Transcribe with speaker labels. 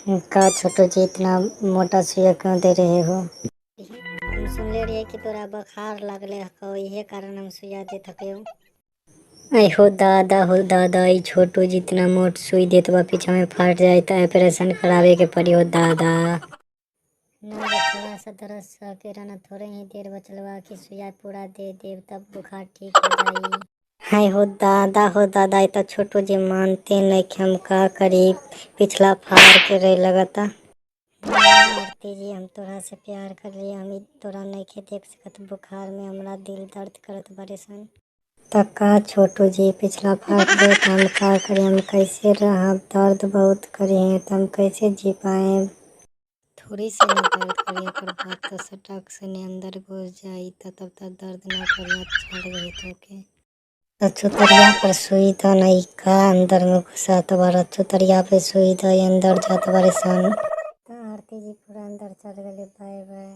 Speaker 1: का छोटू जी, इतना मोटा सुइया क्यों दे रहे हो? हम सुनले रहिए कि तोरा बुखार लागले हको, इहे कारण हम सुइया देत हकियो। आई हो दादा, ई छोटू जी इतना मोट सुई देत बा, पीछा में फाट जाई त ऑपरेशन करावे के पड़ी हो दादा। ना रे, थोड़ा सा दर्द सह के रहना, थोड़े ही देर बचल बा कि सुइया पूरा दे देब तब बुखार ठीक हो जाई। हाय हो दादा, ई त छोटू जी मानते नइखे, हम का करी, पिछला फाड़ के रहे लगता। आरती जी, हम तोरा से प्यार करली, हम ई तोरा नइखे देख सकत, बुखार में हमरा दिल दर्द करत बारे सन। त का छोटू जी, पिछला फाट गए त हम का करी, हम कैसे रहब, दर्द बहुत करी है त हम कैसे जी पाएब। थोड़ी सी ना दर्द करी, ओकर बाद तो सटक से ने अंदर घुस जाई त तब तक दर्द ना करी, अच्छा लगी तोके। त चुतरिया पर सुई द न, ई का अंदर में घुसात बार, चुतरिया पे सुई द, अंदर जात बारे सन। त आरती जी पूरा अंदर चल गई, बाय बाय।